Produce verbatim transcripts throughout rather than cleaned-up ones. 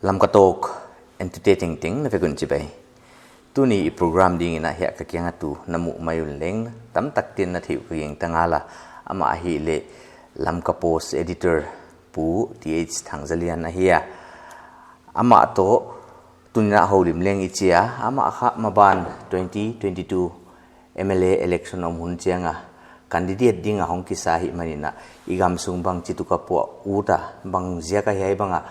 Lamka Talk entute tengteng na vek un chibai. Tuni i program dingin ah hiai ka kiang a tu na muh mai un leng tamtak ten na theih uh ka gingta ngal a, amah ahihleh Lamka Post editor Pu Th Thangzalian ahi a. Amah toh tuni in ah houlim leng i chi a, amah kha maban twenty twenty-two M L A election om hun chiang a candidate ding a hong kisa ahihmanin ah, i gamsung bangchituk a puah ut a, bang ziak a hiai bang a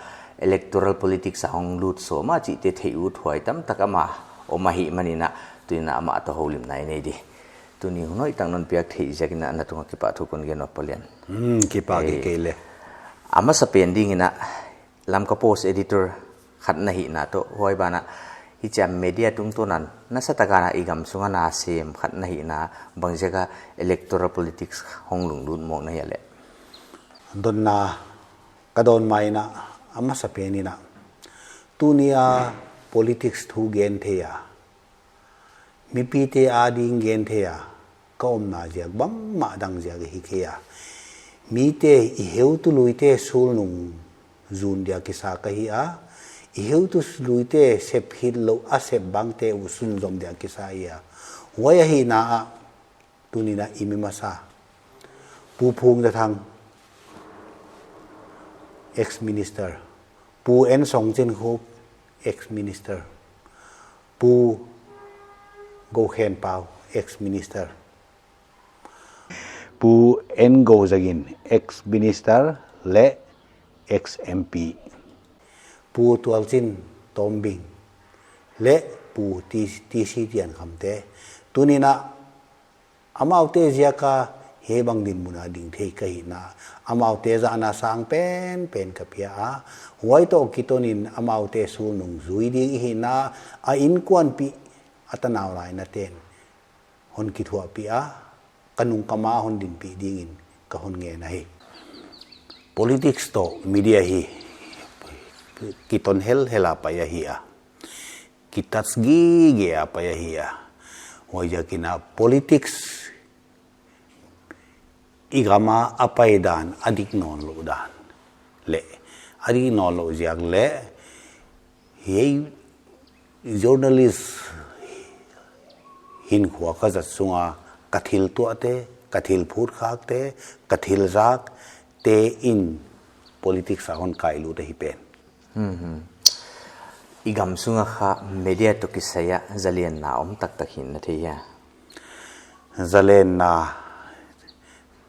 electoral politics a hong lut sawm a chihte theih uthuai tamtak amah om ahihmanin ah, tuni in ah amah toh houlimna i nei di. Tuni hun hoihtak non piak theih ziakin ah na tung a kipahthu kon gen uh Pu Lian. Hmm, kipak e. Eh, kei leh. A masapen dingin ah, Lamka Post editor khat na hihna toh, huai banah hichia media tungtawn a nasatak a i gamsung a na sem khat na hihna, bang ziak a electoral politics hong lunglut mawk na hia leh? Dotna ka dawn mai in ah, a masapen in ah, tuni a politics thu gen thei a, mipite ading gen thei a ka omna ziak bangmah dang ziak hi kei a. Mite, i heutu luite sulnung zun dia kisa ka hi a, i heutu luite sep khit lou a sep bangte uh sunzom dia kisa hi a. Huai ahihna ah, tuni in ah i mi masa Pu Phung Za Thang, ex-minister, Pu N Song Chin Khup, ex-minister, Pu Go Khen Pau, ex-minister, Pu N Go Za Gin, ex-minister leh ex-M P, Pu Tual Chin Tombing leh Pu T-, T C Tian Khamte, tuni in ah amaute ziak a hiai bang dinmun a ding thei ka hihna, amaute zahna sang penpen ka pia a, huai toh kiton in amaute sulnung zui ding i hihna, a innkuanpih, a tanau lainaten hon kithuahpih a, ka nung ka ma hon dinpih dingin ka hon ngen ahi. Politics toh media hi kiton helhel a pai ahi a, kitouch gige a pai ahi a. Huaiziakin ah politics i gam a a pai dan, a dik nawnlouh dan leh, a dik nawnlouh ziak leh, hiai journalist hinkhua ka zat sung a ka thil tuahte, ka thil phutkhakte, ka thil zakte in politics a hon kailut ahi pen. Hmm, hmm. I gamsung a kha media toh kisai a zalenna om taktak hi'n na thei hia? Zalenna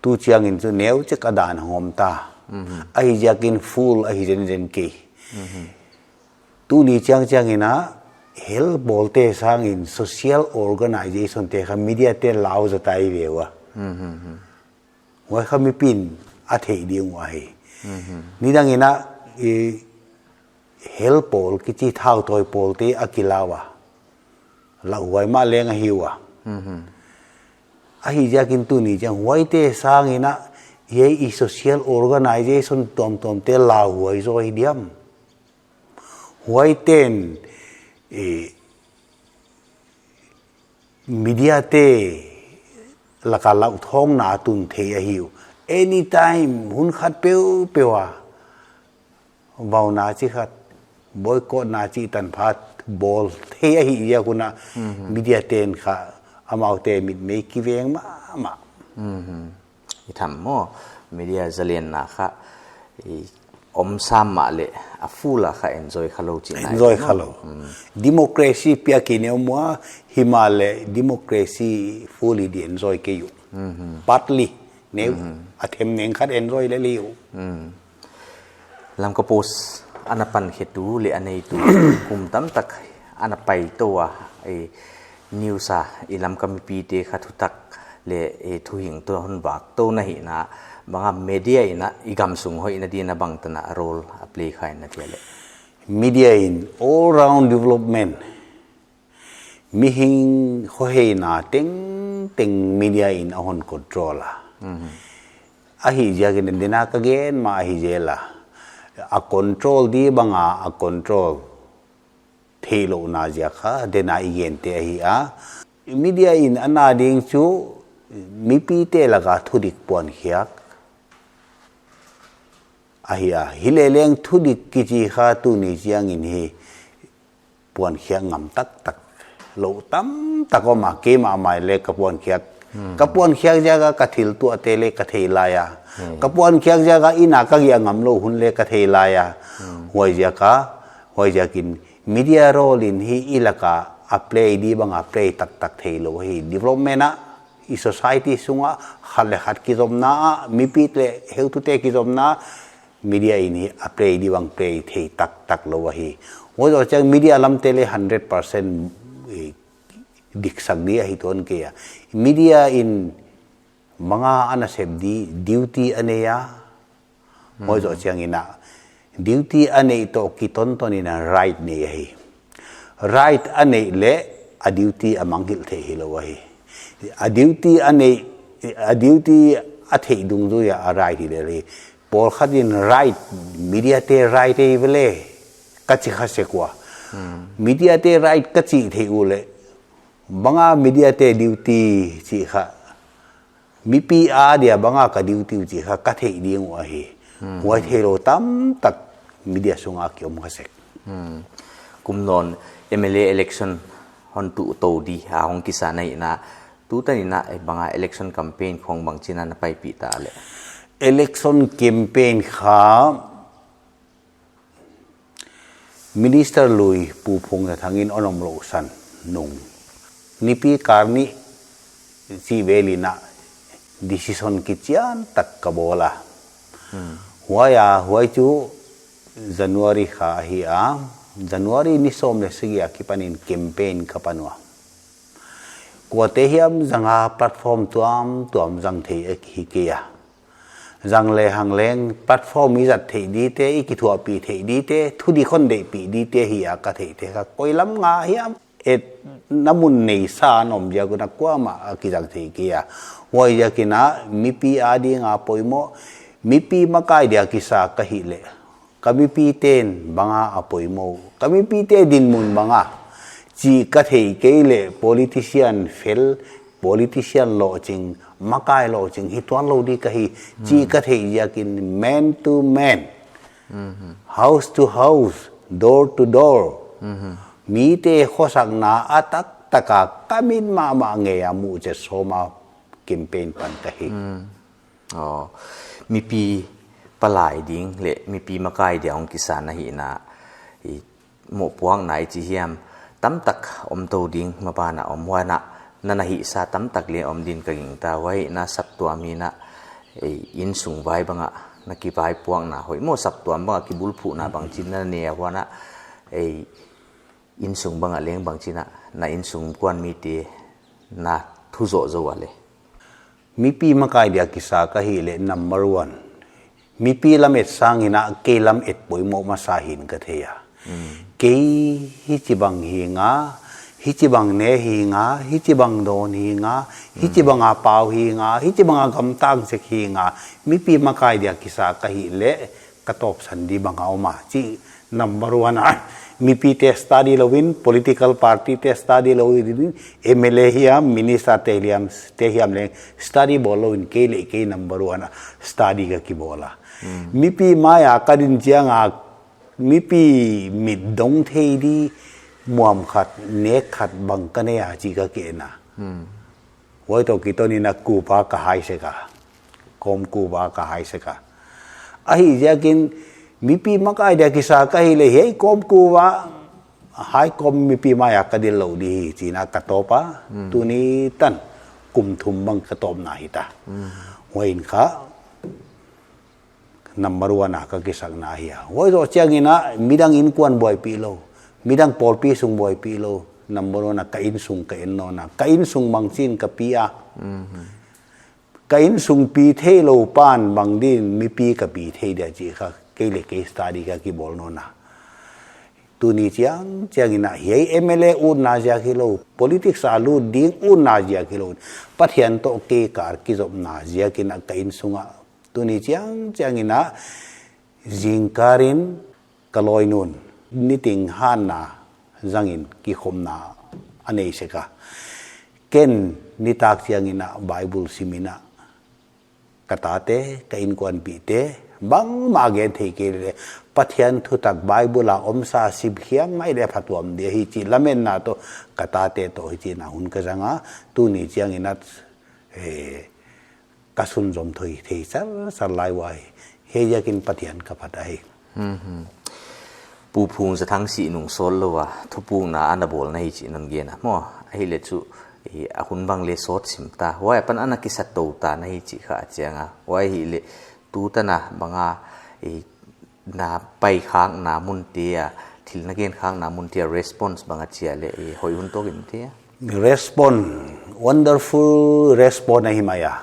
tu chiangin chu neuchik a dan hong om ta. Mhm. Ahi ziakin full ahi zenzen kei. Mhm. Tuni chiangchiangin ah, helpawlte sangin social organization te kha media te lau zaw ta i ve ua. Mhm, mhm. Huai kha mipi'n a theih ding uh ahi. Mhm. Nidangin ah, i, helpawl kichi thautawi pawlte a kilau a, lauhuai mah leng ahi ua. Mhm. Ahi ziakin tuni chiang huaite sangin ah, hiai i social organization tuamtuamte lauhuai zaw hi diam. Huaite'n, eh, media te lak a lauthawngna tun thei ahi uh. Anytime, hun khat peuhpeuh a, vauna chi khat, boycott na chi tanpha bawl thei ahi ziak un ah, Mhm. media te'n kha amaute mitmei kiveng mahmah. Mhm. I tham maw, media zalenna kha, i om sam mahleh, a full a kha enjoy khalou chihna. Enjoy khalou. Mm. Democracy piak in i om ua, himahleh democracy fully di enjoy kei uh. Mhm. Partly, neu, Mhm. a them neng khat enjoy lel uh. Mm. Lamka Post ana pankhetu leh a neitu kum tamtak ana paitou a, i news a, i Lamka mipite kha thutak leh, eh, thuhing toh hon vaktou na hihna, bang a media in ah i gamsung hoihna ding a bangtan a role a play kha in na thei leh? Media in all round development, mihing khoheina tengteng media in a hon control a. Mhm. Ahi ziakin den a ka gen mah ahi zel a. A control di bang a, a control theihlouhna ziak kha, den a i gente ahi a. Media in ana ding chu, mipite lak a thudik puankhiak, Ahi a, hileleng thudik kichi kha tuni chiangin hi puankhiak ngam taktak lou tamtak om a, keimah mai le ka puankhiak. Hmm. Ka puankhiak ziak a ka thil tuahte le ka thei lai a. Hmm. Ka puankhiak ziak a inn a ka giak ngam lou hun le ka thei lai a. Hmm. Huaiziak a, huaiziakin media role in hi i lak a a play di bang a play taktak theilou hi. Development a, i society sung a, khat le khat kizopna a, mipi le heutute kizopna, media in hi a play di bang play thei taktak lou ahi. Huai zoh chiang media lamte le hundred percent, eh, diksak di ahi tuan kei a. Media in bang a ana sep di, duty a nei a. Hmm. Huai zoh chiangin a, duty a neih toh kitonton in a right nei ahi. Right a neih le a duty a mangngilh theih hilou ahi. A duty a neih, a duty a theih dungzui a a right hi lel hi. Pawlkhat in right, media te right ei ve le ka chi kha sek ua. Hmm. Media te right ka chih theih uleh, bang a media te duty chih kha, mipi a dia bang a ka duty uh chih kha ka theih ding uh ahi. Hmm. Huai theilou tamtak media sung a ki om kha sek. Hmm. Kum nawn M L A election hon tuh tou di a hong kisa na hihna, tutan in a, eh, bang a election campaign khong bangchin a na paipih ta le? Election campaign kha Minister lui Pu Phungzathang in hon omlouhsan nung, nipi kar nih chih vel in a decision kichian tak ka bawl a. Hmm. Huai a, huai chu January kha ahi a, January ni sawm le sagih a kipan in campaign ka pan ua. Kuate hiam zang a platform tuamtuam zang thei hi kei a. Zang le hang leng platform i zat theih dite, i kithuahpih theih dite, thudik hon deihpih dite hi a ka theihte kha koi lam nga hiam. Et na mun neisa a om ziak un a kuamah a kizang thei kei a. Huaiziakin a mipi a ding a poimoh, mipi makai dia kisa ka hih leh, ka mipite'n bang a a poimoh, ka mipite dinmun bang a chih ka theih kei leh politician fel, politician lohching, makai lohching hi tuan lou di ka hi chih ka theih ziakin man to man, house to house, door to door, mite khosakna a taktak a ka mit mahmah ngei a muh chet sawm a campaign pan ka hi. Aw, mipi palai ding leh mipi makai dia hong kisa na hihna, i mohpuakna i chi hiam, tamtak om tou ding maban a om, huan a na na hihsa tamtak le om din ka gingta. Huai na saptuam in a, ei, innsung vai bang a na kivaipuakna hoih maw, saptuam bang a kibulphuhna bangchin na nei a, huan a, ei, innsung bang a leng bangchin a na innsung kuan mite na thu zoh zou a le? Mipi makai dia kisa ka hih leh number one, mipi lamet sang in a kei lamet poimoh masa hi'n ka thei a. Kei hichibang hi'n a, hichibang ne hi'n a, hichibang dawn hi'n a, hichibang a pau hi'n a, hichibang a gamtang sek hi'n a, mipi makai dia kisa ka hih leh ka tawpsan di bang a om a chih number one a. Mipite study lou in, political party te study lou in, M L A hiam, minister te hiam, te hiam leng study bawl lou in, kei leh kei number one a study ka kibawl a. Mipi mai a ka din chiang a, mipi mit dong thei di muam khat, nek khat bang ka nei a chih ka gen a. Huai toh kiton in a kuva ka hai sek a, kawmkuva ka hai sek a. Ahihziakin mipi makai dia kisa ka hih leh hiai kawmkuva, hai kawm mipi mai a ka ding lou di hi chi'n a ka tawp a. Tuni tan kum thum bang ka tawpna hi ta. Huai in kha number one a ka kisakna hi a. Huai zoh chiang in a midang innkuan buaipih lou, midang pawlpi sung buaipih lou, number one a ka innsung ka en nawn a, ka innsung bangchin ka pi a. Ka innsung pi theilou pa'n bang din mipi ka pi thei dia chih kha kei leh kei study ka kibawl nawn a. Tuni chiang chiang in a hiai M L A utna ziak hilou, politics a lut ding utna ziak hilou, Pathian toh kei kar kizopna ziak in a ka innsung a tuni chiang chiang in a zingkal in ka lawinu'n niting hanna zang in kikhopna a nei sek a. Ken nitak chiang in a Bible sim in a ka tate, ka innkuanpihte, Bangmah gen thei kei leh, Pathian thutak Bible a omsa sim hiam mai leh phatuam dia hi chih lametna toh, ka tate toh hichi in a hun ka zang a, tuni chiang in a, eh, ka sunzom thei, thei sar, sar lai ua hi. Huaiziakin Pathian ka phat ahi. Pu Phung Za Thang Sih nung sawtlou a, thupukna ana bawl na hi chih non gen a. Maw, ahihleh chu, eh, a hun bang leh sawt sim ta. Huai apan ana kisa tou ta na hi chih kha a chiang a. Huai hileh, tu tan a bang a, eh, na pai khakna mun te a, thil na gen khakna mun te a response bang a chia leh, eh, hoih hun tawk in te a. Response, wonderful response ahi mai a.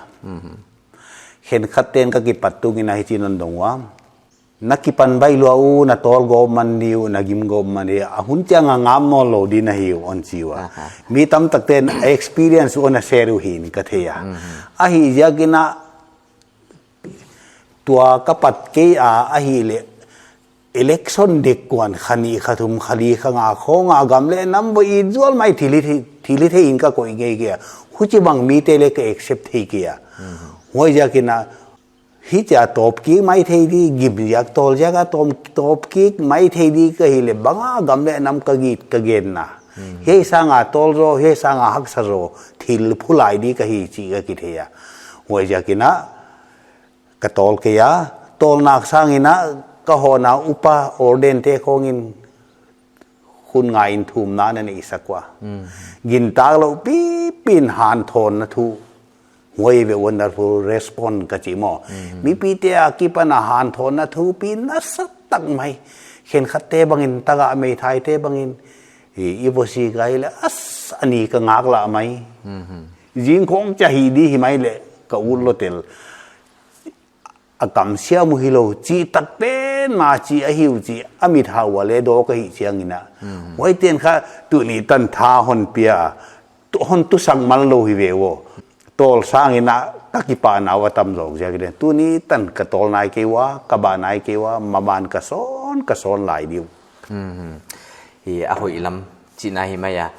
Khenkhat ten ka kipat tung in a hichi non dong ua. Na kipan baih lua uh, na tawl gawp man di uh, na gim gawp man di uh. A hun chiang a ngam nawnlou di na hi uh hon chi ua. Mi tamtak ten a experience uh hon a share uh hi'n ka thei a. Ahihziakin a tua ka pat kei a ahihleh election dek kuan kha nih kha thum kha li kha nga khawng a gam leh nam va it zual mai thil hi thei, thil hi thei in ka koih ngei kei a. Huchibang mite leh ka accept thei kei a. Huaiziakin a hichia tawp kik mai thei di, gim ziak tawl ziak a tawm tawp kik mai thei di ka hileh bang a gam leh nam ka it ka genna. Hiai sang a tawl zaw, hiai sang a haksa zaw, thil phulai di ka hi chih ka kithei a. Huaiziakin a ka tawl kei a, tawlna sang in a ka hon a upa ordain te khawng in hun nga in thumna na neihsak ua. Gintak lou pipi in hanthawnna thu. Huai ve wonderful response ka chi maw. Mipite akipan a hanthawnna thupi nasatak mai. Khenkhat te bang in tagah meithai te bang in i, i vosi ka hi leh as ani ka ngak lah mai. Zing khawng chia hi di hi mai leh ka ut lou tel. A kam siam uh hilou, chih tak pen mah chih ahi uh chih, a mit hau a leh dawk ka hi chiang in a. Huai ten kha tuni tan tha hon pia, tu hon tu sang mal lou hi ve ua. Tawl sang in a ka kipahna uh a tam zawk ziak in a. Tuni tan ka tawl nai kei ua, ka bah nai kei ua, maban ka sawn, ka sawn lai di uh. Hi a hoih lam chihna hi mai a.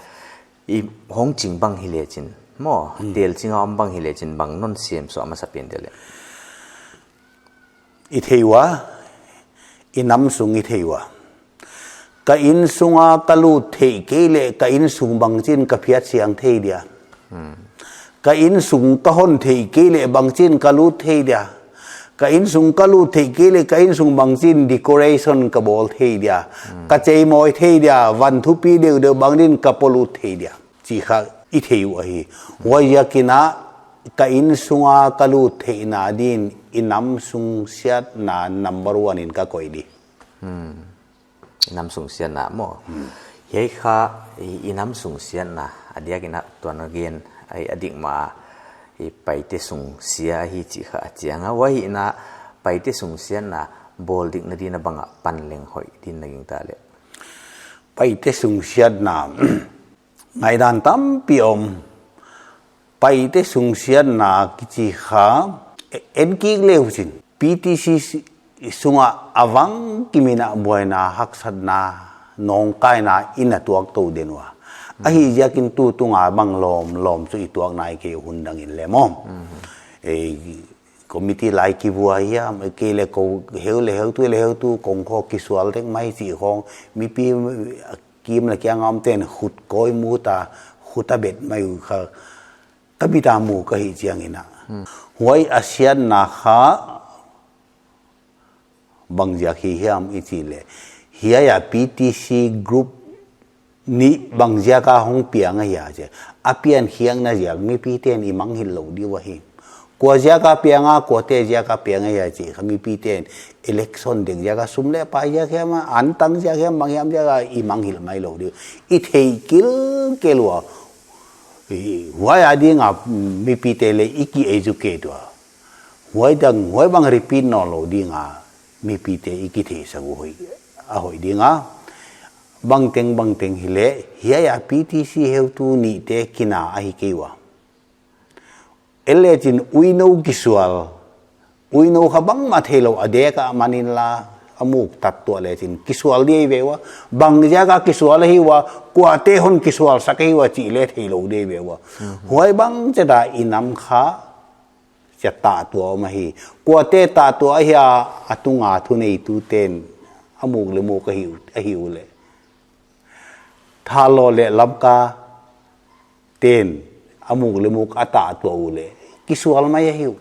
I hong ching bang hileh chin. Maw, tel ching a om bang hileh chin bang non siam suah masa pen dia leh. I thei ua, i nam sung i thei ua. Ka innsung a ka lut theih kei leh ka innsung bangchin ka phiat siang thei dia. Ka innsung ka hon theih kei leh bangchin ka lut thei dia. Ka innsung ka lut theih kei leh ka innsung bangchin decoration ka bawl thei dia. Ka cheimawi thei dia, van thupi deuhdeuh bang din ka polut thei dia. Chih kha i thei uh ahi. Huaiziakin a ka innsung a ka lut theihna din i nam sung siatna number one in ka koih di. I nam sung siatna maw. Hiai kha i, i nam sung siatna, a diakin a tuan a gen, ai a dik mah a, i Paite sung sia hi chih kha a chiang a. Huai hi in a Paite sung siatna bawl dikna din a bang a pan leng hoih din na gingta leh. Paite sung siatna. Ngaihdan tampi om. Paite sung siatna kichi kha, e-, en kik leu chin. P T C si-, sung a a vang kim in a buaina haksatna, nawngkaina in a tuak tou den ua. Ahihziakin tu tung a bang lawm, lawm chu i tuak nai kei hun dang in leh maw. E, committee lai kivua hiam, kei leh kou heu leh heutu leh heutu kong kho kisual dek mai chih khawng, mipi kim leh kiang a om ten khut koi mu ta, khut a bet mai uh kha, ka bit a mu ka hi chiang in a. Huai a siatna kha bang ziak hi hiam i chih leh. Hiai a P T C group nih bang ziak a hong piang ahia chi. A pian khiakna ziak mipi ten i mangngilh lou di uh ahi. Kua ziak a piang a, kuate ziak a piang ahia chih kha mipi ten election dek ziak a, sum leh pai ziak hiam a, antang ziak hiam, bang hiam ziak a i mangngilh mai lou di uh. I thei kilkel ua. I, huai a ding a mipite leh i ki educate ua. Huai dang, huai bang repeat nawnlou ding a mipite i kitheisak uh hoih, a hoih ding a. Bangteng, bangteng hileh, hiai a P T C heutu nihte kina ahi kei ua. En leh chin uinou kisual, uinou kha bangmah theilou a dek a man in la, a muk tat tuah leh chin kisual di ve ua. Bang ziak a kisual ahi ua, kuate hon kisual sak ahi ua chih leh theilou di ve ua. Huai bang chet a i nam kha, Chia tahtua om ahi. Kuate tahtua ahia, a tunga thuneitu ten a muk le muk ahi, ahi uleh. Thalawh leh Lamka ten a muk le muk a tahtua uleh kisual mai ahi uh.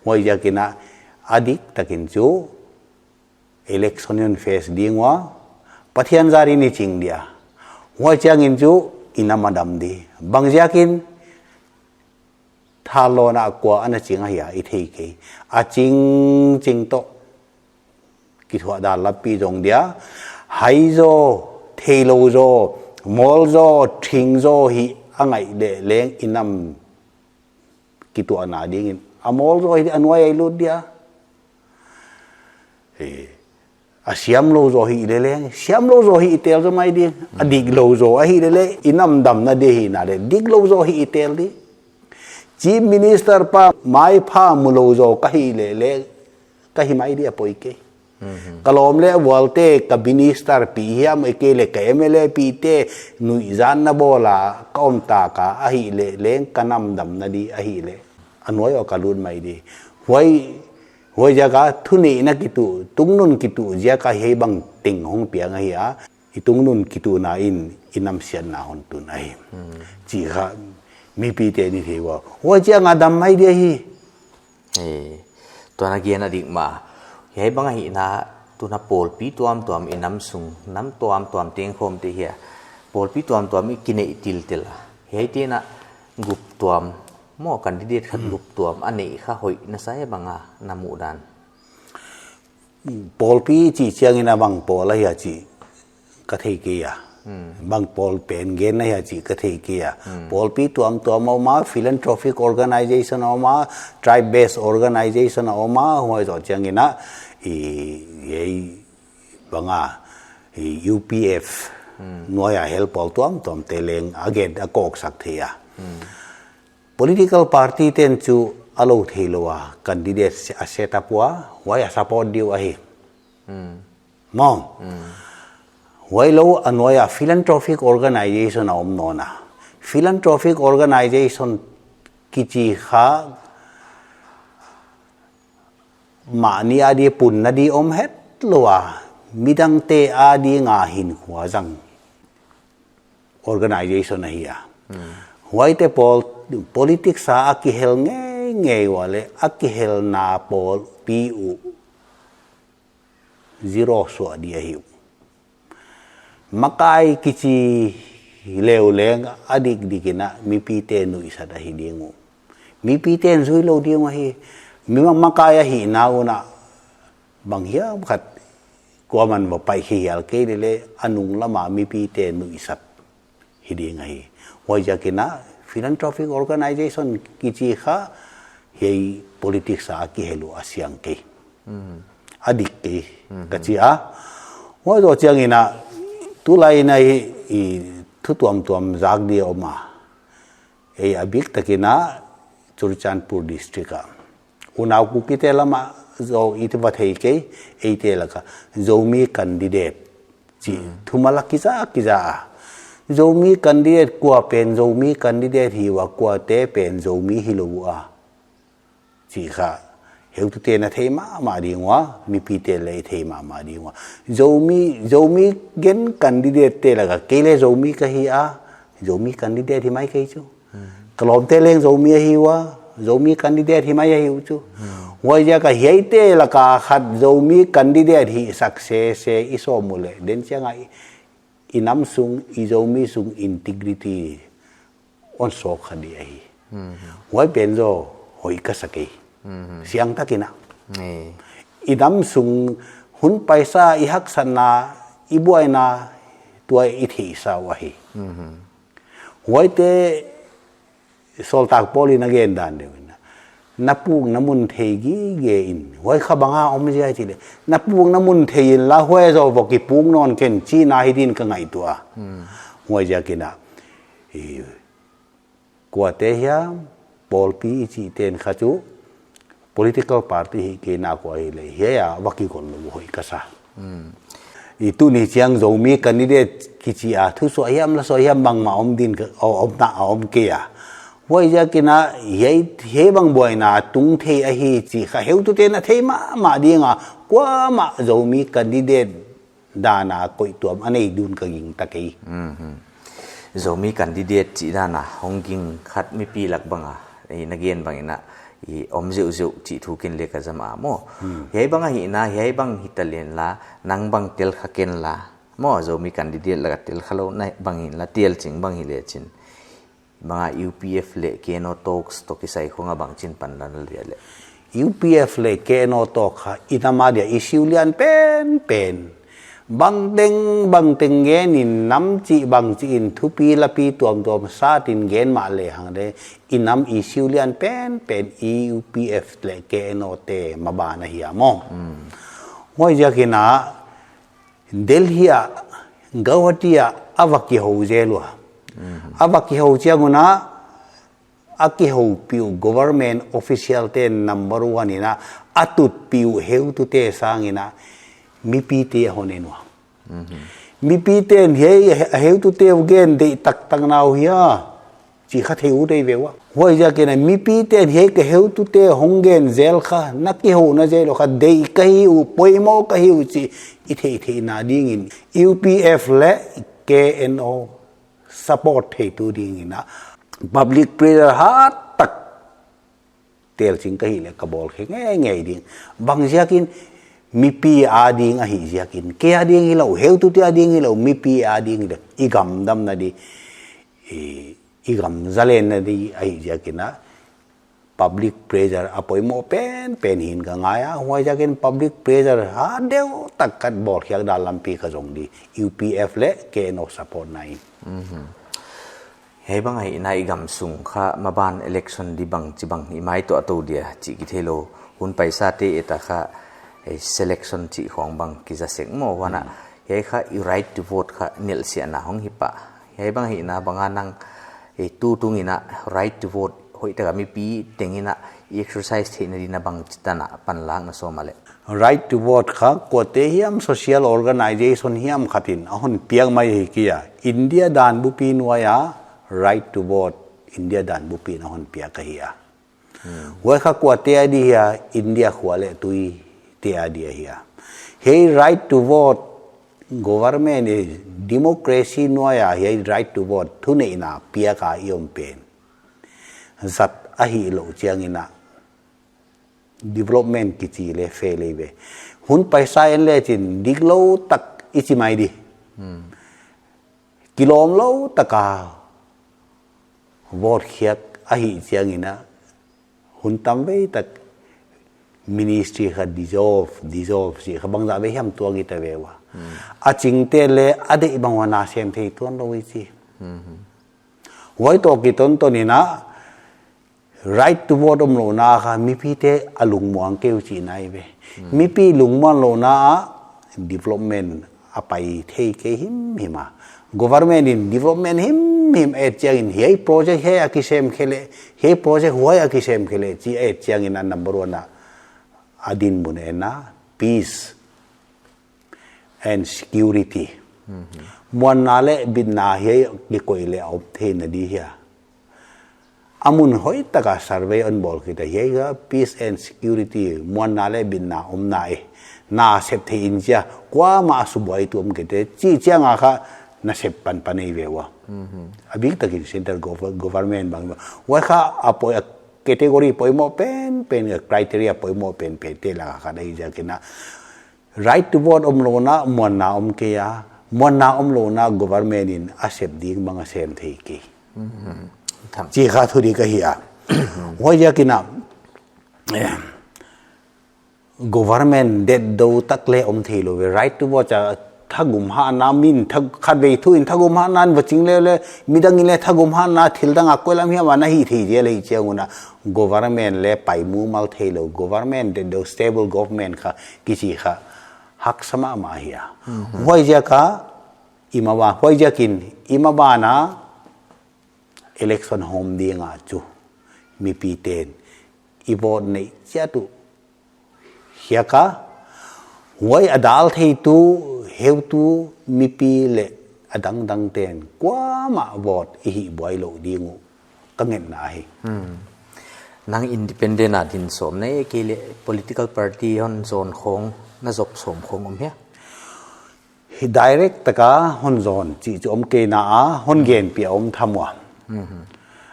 Huaiziakin a dik takin chu election in face ding ua, Pathian zari ni ching dia. Huai chiangin chu i nam a dam di. Bangziakin thalawhna ah kua ana ching ahia i thei kei. A ching ching toh kithuah dan lampi zong dia. Hai zaw, theilou zaw, mawl zaw, thing zaw hi a ngaih leh leng i nam kituahna dingin a mawl zaw hi a nuai a i lut dia. Eh, a siamlou zaw hi leh leng, siamlou zaw hi i tel zaw mai ding. A diklou zaw ahi leh leng, i nam damna di hi na leh, diklou zaw hi i tel di. Chief Minister pa maipha mulou zaw ka hi leh leng, ka hi mai di a poi kei. Ka lawm leh vualte, ka minister pi hiam, ahihkeileh ka M L A pi te, nuihzanna bawl a ka om tak a, ahih leh leng ka nam damna di ahih leh a nuai a ka lut mai di. Huai, huaiziak a thuneihna kituh, tungnun kituh ziak a hiai bang teng hong piang ahi a, i tungnun kituhna in i nam siatna hon tun ahi. Chih kha mipite'n i thei ua. Huai chiang a dam mai di ahi. Eh, tua na gen a dik mah. Hiai bang ahihna, tuna pawlpi tuamtuam i nam sung, nam tuamtuam teng khawm te hia. Pawlpi tuamtuam i kineih tiltel a. Hiaite'n a gup tuam, maw candidate khat gup tuam, a neih kha hoih na sa hia bang a, na muhdan. Pawlpi chih chiangin a bang pawl ahia chih ka thei kei a. Bang pawl pen gen ahia chih ka thei kei a. Pawlpi tuamtuam a om a, philanthropic organization a om a, tribe based organization a om a, huai zoh chiangin a, i, i, bang a, i, U P F, nuai a hel pawl tuamtuam te leng a gen a kawksak thei a. Political party te'n chu a lou theilou a candidate a set up ua, huai a support di uh ahi. Maw. Huai lou a nuai a philanthropic organization a om nawn a. Philanthropic organization kichi kha mahni a di punna di om hetlou a, midangte a di nga hinkhua zang organization ahi a. Huaite pawl politics a a kihel ngeingei ua leh a kihelna pawlpi uh zero suah di ahi uh. Makai kichi leh leng a dikdikin a mipite nuihsat ahi ding uh. Mipite'n zui lou ding uh ahi. Mi ma-, makai ahihna un a bang hiam khat kuaman va pai khe hial kei leh leng a nung lam a mipite nuihsat hi ding ahi. Huaiziakin a philanthropic organization kichi kha hiai politics a kihel uh a siang kei. A dik kei ka chi a. Huai zoh chiangin a tulai in a i, i thu tuamtuam zak di om a. Ei a biktakin a Churachandpur district a. Unau Kukite lam a zaw i va thei kei, eite lak a Zomi candidate chih thumal a kiza, kiza a. Zomi candidate kua pen Zomi candidate hi ua, kuate pen Zomi hilou ua. Chih kha heutute'n a thei mahmah ding ua, mipite'n leng i thei mahmah ding ua. Zomi, Zomi gen candidate te lak a kei leng Zomi ka hi a, Zomi candidate hi mai kei chu. Ka lawmte leng Zomi ahi ua, Zomi candidate hi mai ahi uh chu. Huaiziak a hiaite lak a khat Zomi candidate hihsak sese i sawm uleh, den chiang a i, i nam sung, i Zomi sung integrity hon sawk kha di ahi. Huai pen zaw hoih ka sa kei. Siangtakin a. I nam sung hun paisa, i haksatna, i buaina, tua i theihsa uh ahi. Huaite Sawltak Paul in a gen dan deuh in a, na pukna mun thei gige in. Huai kha bang a om zia chih leh, na pukna mun thei inla huai zoh va kipuk nawn ken chihna hi din ka ngaihtuah a. Huaiziakin a, i, kuate hiam, pawlpi i chih te'n kha chu political party hihkeileh kua hileh hiai a va kigol lou hoih ka sa. I tuni chiang Zomi candidate kichi a thusuah hiam lasuah hiam bangmah om din ka, o-, omna a om kei a. Huaiziakin a hiai, hiai bang buaina tung thei ahi chih kha heutute'n a thei mahmah ding a, kuamah Zomi candidate dan a koihtuam a nei ding ka gingta kei. Mhm. Zomi candidate chih dan a hong ging khat mipi lak bang a, i na gen bangin a, i om zeuhzeuh chih thu kin le ka zam a maw. Hmm. Hiai bang ahihna, hiai bang hita leng la, nang bang tel kha ken la. Maw, Zomi candidate lak a tel kha lou na bang hi la, tel ching bang hi le chin. Bang a U P F leh K N O talks toh kisai khong a bangchin panla na leh le. U P F leh K N O talk kha i nam a dia issue lian penpen. Bangteng, bangteng gen in nam chih bangchih in thupi lapi tuamtuam sat in gen mah lehang le i nam issue lian penpen U P F leh K N O te maban ahi a maw. Hmm. Huaiziakin a Delhi ah, Guwahati ah, a va kihou zel ua. Mhm. A va kihou chiang un a, a kihoupih uh government official te number one in a, a tutpih uh heutute sangin a, mipite a hon en ua. Mhm. Mipite'n hiai a heutute uh gen deih taktak na uh hia. Chih kha thei ut ei ve ua. Huaiziakin a mipite'n hiai ka heutute hong gen zel kha, na kihouna zel uh kha, deih ka hi uh, poimoh ka hi uh chih i theihtheihna dingin U P F leh K N O support theitu dingin a public prayer hat tak tel ching ka hih leh ka bawl khe ngeingei ding. Bangziakin mipi a ding ahih ziakin, kei a ding hilou, heutute a ding hilou, mipi a ding hilou, i gam damna di, i, i gam zalenna di ahih ziakin a, public pressure a poimoh penpen hi'n ka ngai a, huaiziakin public pressure hat deuh tak ka bawl khiak dan lampi ka zong di, U P F leh K N O support na in. Mhm. Hiai bang ahihna i gam sung kha maban election di bangchibang i mai tuah tou dia chih kitheilou, hun paisa te et a kha, eh, selection chih khong bang kiza sek maw huan a. Hmm. Hiai kha i right to vote kha nelhsiahna hong hi pah. Hiai bang ahihna bang a nang, eh, tu tungin a right to vote hoihtak a mipi tengin a i exercise theihna dingin a bangchi tan a panlak na sawm a le. Right to vote kha kuate hiam social organization hiam khat in a hon piak mai hi kei a. India dan bupi nuai a right to vote India dan bupi in a hon piak ahi a. Hmm. Huai kha kuate a di hia, India khua leh tui te a di ahi a. Hiai right to vote government in democracy nuai a hiai right to vote thuneihna piak a i om pen zat ahih lou chiangin a development kichi le fail ei ve. Hun paisa en le chin diklou tak i chi mai di. Hmm. Kilawmlou tak a vote khiak ahih chiangin a hun tamvei tak ministry kha dissolve, dissolve chih kha bangzah vei hiam tuak i ta ve ua. Hmm. A chingte le a deih bang ua na sem thei tuanlou i chi. Hmm. Huai toh kitonton in a, right to vote omlouhna kha mipite a lungmuang kei uh chihna ahi ve. Hmm. Mipi lungmuang louhna a development a pai thei kei himhim a. Government in development himhim et chiangin hiai project hiai a kisem khe le, hiai project huai a kisem khe le chih et chiangin a number one a, a dinmun en a peace and security. Mhm. Muanna leh bitna hiai kikoih leh a om theihna di hia. A mun hoihtak a survey hon bawl khit a hiai kha peace and security, muanna leh bitna omna e. Na sep thei in chia, kuamah a subuai tuam kei te, chih chiang a kha na sep panpan ei ve ua. Mhm. A biktakin central gov-, government bang. Huai kha a poi a category poimoh penpen, a criteria poimoh penpen te lak a khat ahi ziakin a. Right to vote omlouhna muanna om kei a, muanna omlouhna government in a sep ding bang a sem thei kei. Mhm. Tham. Chih kha thudik ahi a. Huaiziakin a, eh, government deih deuh tak le om theilou ve. Right to vote a thagum hatna min thag-, khatvei thu in thagum hatna in va ching le le, midang in le thagum hatna thil dang a koilam hiam a na hih thei zel hi chiang un a government le pai mumal theilou, government deih deuh stable government kha kichi kha haksa mahmah ahi a. Mhm. Huaiziak a i maban, huaiziakin i maban a election hong om ding a chu mipite'n i vote neih chiat uh hiai kha huai a dal theitu heutu mipi leh a dangdang te'n kuamah vote i hih buai lou ding uh ka ngetna hi. Nang independent a din sawm na hia, kei leh political party hon zon khong, na zop sawm khong om hia? Hi direct taka hon zon chih chu om kei na a, hon genpih a om tham ua.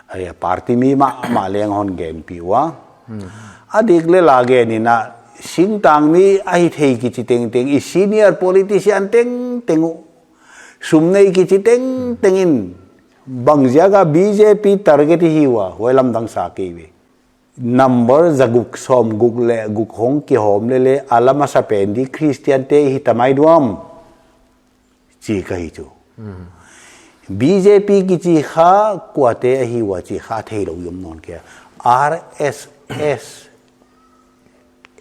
Ahi, party mi mahmah leng hon genpih ua. A dik leh la gen in a, singtang mi ahi thei kichi tengteng, i senior politician tengteng uh, sum nei kichi tengteng in, bangziak a B J P target i hi ua, huai lamdang sa kei ve. Number zaguk sawmguk leh guk hong kihawm leh leh, a la masa pen di Christian te hi ta mai diam, chi ka hi chu. B J P kichi kha kuate ahi ua chi kha theilou i om nawn kei a. R S S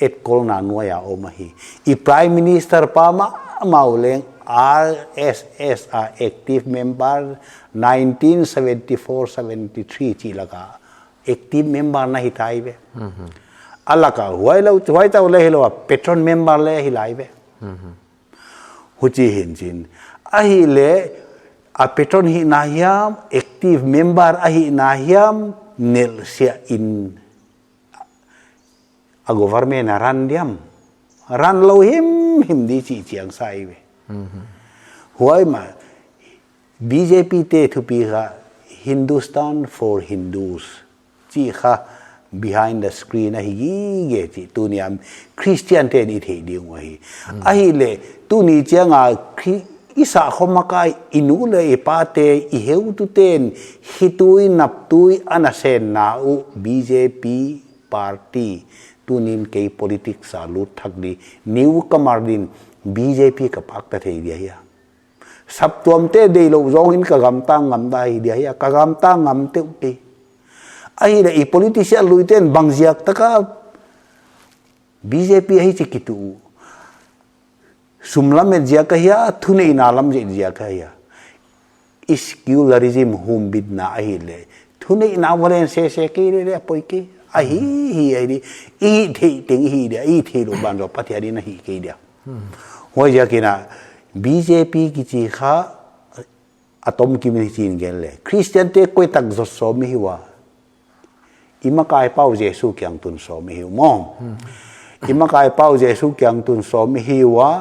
etkolna nuai a om ahi. I Prime Minister pa mahmah uh leng R S S a active member, nineteen seventy-four seventy-three chih laka active member na hi tai ve. A laka huai lou, huai chauh leh hilou a, patron member leh hi lai ve. Huchi hi'n chin. Ahihleh, a patron hihna hiam, active member ahihna hiam, nelhsiah in a government a run diam, run lou himhim di chih chiang sa hi ve. Huai mah, B J P te thupi kha Hindustan for Hindus chi kha behind the screen ahi gige chi tuni a Christian te'n i theih ding uh ahi. Ahihleh tuni chiang a Khri-, i sahkhua makai i nu leh i pa te, i heutu te'n hitui naptui a nasenna uh B J P party, tuni'n kei politics a lut thak di, newcomer din B J P ka pak ta thei dia hia. Saptuam te deihlouh zong in ka gamta ngam ta hi dia hia, ka gamta ngam teuh kei. Ahihleh i politician lui te'n bangziak taka B J P ahi chi kitu uh. Sum lamet ziak ahia, thuneihna lam zet ziak ahia. I secularism humbitna ahihleh, thuneihna va len sese kei leh leh a poi kei. Ahi, hi, ahi di. I hih theih teng i hih dia, i hih theihlouh banah Pathian in a hih kei dia. Huaiziakin a B J P kichi kha a tom kim in hichi'n gen leh. Christian te koi tak zot sawm i hi ua. I makai pa uh Jesu kiang tun sawm i hi uh maw. I makai pa uh Jesu kiang tun sawm i hi ua.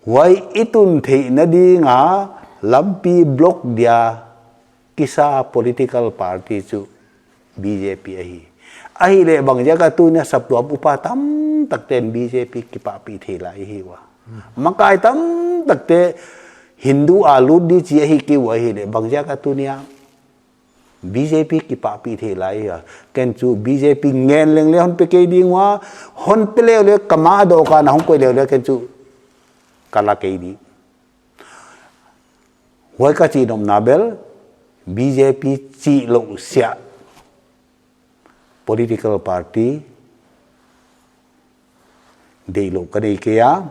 Huai i tun theihna ding a lampi block dia kisa political party chu B J P ahi. Ahihleh bangziak a tuni a saptuam upa tamtak te'n B J P kipahpih thei lai i hi ua. Makai tamtak te Hindu a lut di chi ahi kei ua ahihleh bangziak a tuni a B J P kipahpih thei lai a. Ken chu B J P ngen leng leh hon pe kei ding ua, hon pe leh leh ka ma doh ka na hong koih leh leh ken chu ka la kei di. Huai ka chihnopna bel B J P chihlouh siah political party deihlouh ka nei kei a.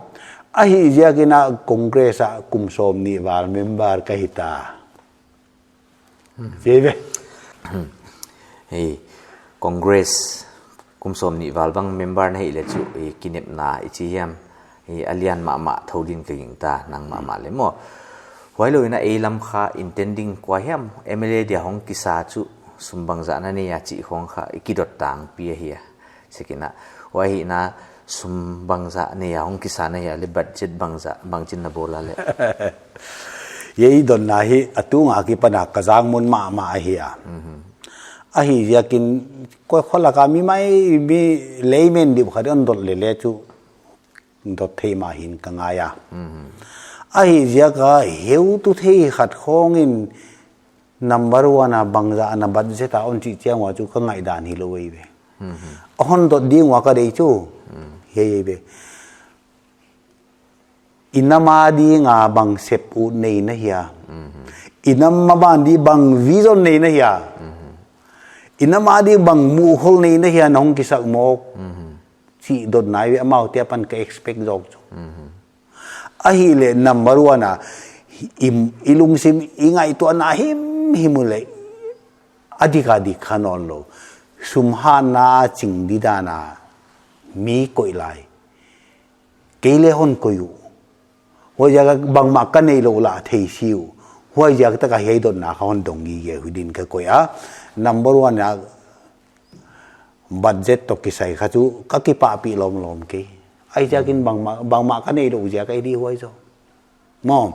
Ahihziakin a Congress a kum sawmnih val member ka hi ta. Chi ve. Hei, Congress kum sawmnih val bang member na hih leh chu, i kinepna i chi hiam, i a lian mahmah thou din ka gingta, nang mahmah leh maw. Huailou in a ei lam kha intending kua hiam, M L A dia hong kisa chu sum bangzah na nei a chih khong kha i kidot tangpi ahi a. Sekin a, huai hi na sum bangzah nei a hong kisa na hia leh budget bangzah, bangchin na bawl a leh. Hiai dotna hi a tung a kipan a ka zang mun mahmah ahi a. Ahihziakin koi khua laka mi mai mi layman deuh khat in dot leh leh chu dot thei mah hi'n ka ngai a. Ahihziak a heutu thei khat khong in number one a bangzah na budget a hon chih chiang ua chu ka ngaihdan hilou ei ve. A hon dot ding ua ka deih chu. Hiai ei ve. I nam a ding a bang sep ut nei na hia. I nam a ban di bang vision nei na hia. I nam a ding bang muhkhol nei na hia na hong kisak mawk. Chih dotna ei ve amau te apan ka expect zawk chu. Ahihleh number one a i, i lungsim i ngaihtuahna himhim uleh a dik a dik kha nawnlou. Sum hatna a ching di dan a mi koih lai. Kei leh hon koih uh. Huaiziak a bangmah ka neihlouh lah thei si uh. Huaiziak tak a hiai dotna kha hon dong gige uh din ka koih a. Number one a budget toh kisai kha chu ka kipahpih lawmlawm kei. Ahi ziakin bangmah, bangmah ka neih louh ziak ahi di huai zaw. Maw,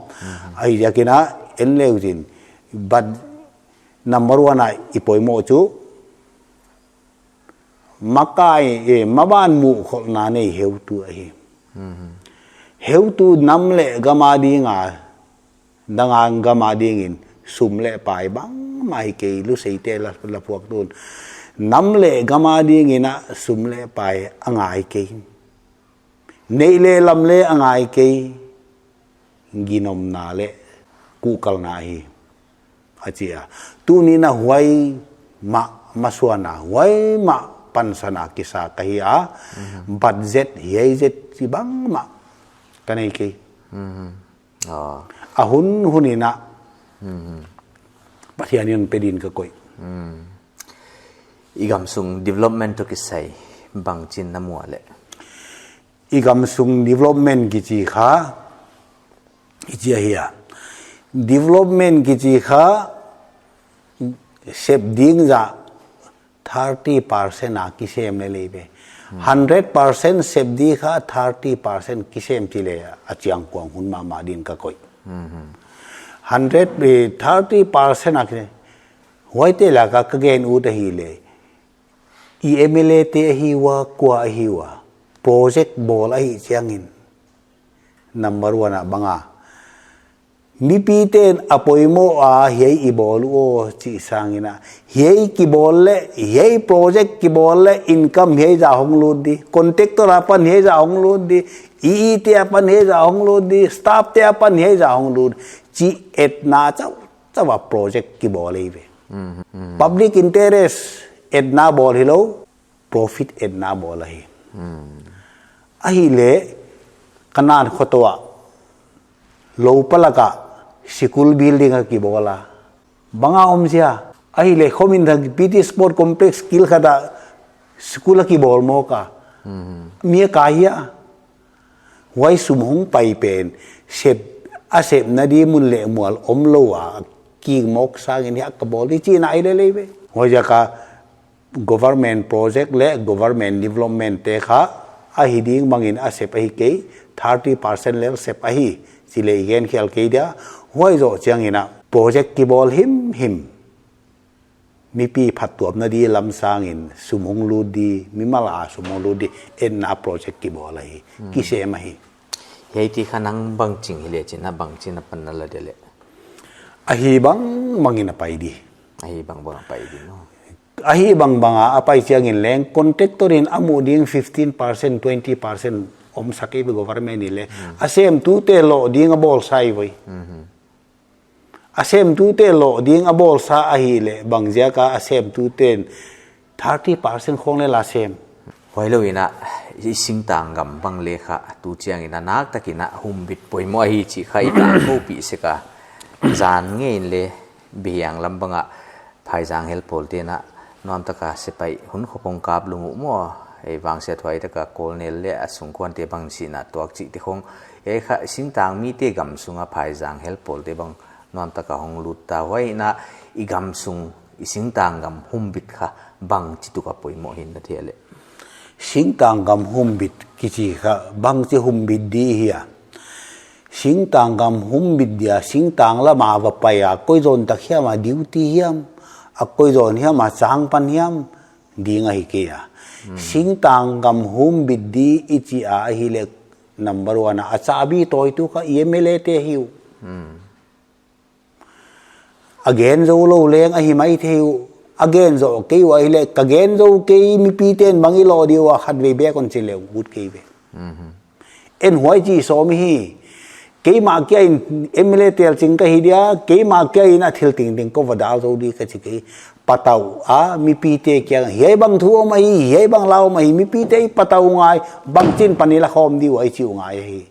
ahi ziakin a en leu zin. But number one a i poimoh chu makai, eh, maban muhkholhna nei heutu ahi. Heutu nam leh gam a dinga, dang a gam a dingin sum leh pai bangmah hi kei, Luseite la, la phuak tun. Nam leh gam a dingin a sum leh pai a ngai kei. Neih leh lam leh a ngai kei. Ginomna leh kuhkalna hi. A chi a. Tuni'n a huai mah masuan a, huai mah pansan a kisa ka hi a, budget hiai zet chibang mah ka nei kei. Ah. A hun hun in a Pathian in pe din ka koih. I gamsung development toh kisai bangchin na mu a leh? I gamsung development kichi kha, i chi ahi a. Development kichi kha, sep ding zah thirty percent a kisem lel eive. Hundred percent sep di kha thirty percent kisem chih leh a chiang kuang hun mahmah din ka koih. Hundred, eh, thirty percent a kisem. Huaite laka ka gen ut ahihleh, i M L A te ahi ua, kua ahi ua, project bawl ahih chiangin, number one a bang a, mipite'n a poimoh a hiai i bawl uh aw chih sangin a, hiai kibawl leh, hiai project kibawl leh income hiai zah hong lut di, contractor apan hiai zah hong lut di, E E te apan hiai zah hong lut di, staff te apan hiai zah hong lut, chih etna chauh chauh a project kibawl eive. Public interest etna bawl hilou, profit etna bawl ahi. Ahihleh, ka na khotuah, lou palak a, school building a kibawl a. Bang a om zia, ahihleh khomin thang P T Sport Complex kil khat a school a kibawl mawk a. Mi a kai hia. Huai sum hong pai pen, sep, a sepna di mun leh mual omlou a, kik mawk sangin hiai ka bawl di chihna ahi lel eive. Huaiziak a government project leh government development te kha, ahi ding bangin a sep ahi kei, thirty percent lel sep ahi, chih leh i gen khial kei dia, huai zoh chiangin a, project kibawl himhim. Mipi phattuamna di lam sangin sum hong lut di, mimal a sum hong lut di, etna project kibawl ahi, kisem ahi. Hiaite kha nang bangchin hileh chin a bangchin a pan na la dia leh? Ahi bangbang in a pai di. Ahi bangbang a pai di maw. Ahi bangbang a a pai chiangin leng contractor in a muh ding fifteen percent, twenty percent om sak eive government in leh. A semtute loh ding a bawlsa eive. A semtute loh ding a bawlsa ahihleh, bangziak a a semtute'n thirty percent khong leh la sem. Huailou in a, i singtang gam bang leh kha, tu chiangin a naktakin a humbit poimoh ahi chih kha i tangkoupih sek a. Zan ngei in leh, Bihiang lam bang a, phaizang helpawlte'n a, nuamtaka sepaih hun khop hong kap lum uh maw, ei vangsiathuai taka Colonel leh a sungkuante bang sihna tuak chihte khong, ei kha singtang mite gamsung a phaizang helpawlte bang nuamtaka hong lut ta. Huai in a i gamsung, i singtang gam humbit kha bangchituk a poimoh hi'n na thei a leh? Singtang gam humbit kichi kha bangchi humbit di hia. Singtang gam humbit dia, singtang lam a va pai a, koi zon tak hiam a duty hiam, a koi zon hiam a changpan hiam, ding ahi kei a. Singtang gam humbit di i chi a ahihleh number one a, a chabi tawitu kha i M L A te hi uh. A gen zou lou leng ahi maithei uh. A gen zou kei uh ahihleh, ka gen zou kei mipite'n bang i loh di ua khatvei bek hon chi leh ut kei ve. En huai chi sawm hi. Keimah kia in M L A telching ka hi dia, keimah kia in a thil tengteng kou va dal zou di ka chi kei. Patau a, mipite kiang, hiai bang thu om ahi, hiai bang la om ahi, mipite i patau ngai, bangchin pan i la khawm di ua i chi uh ngai ahi.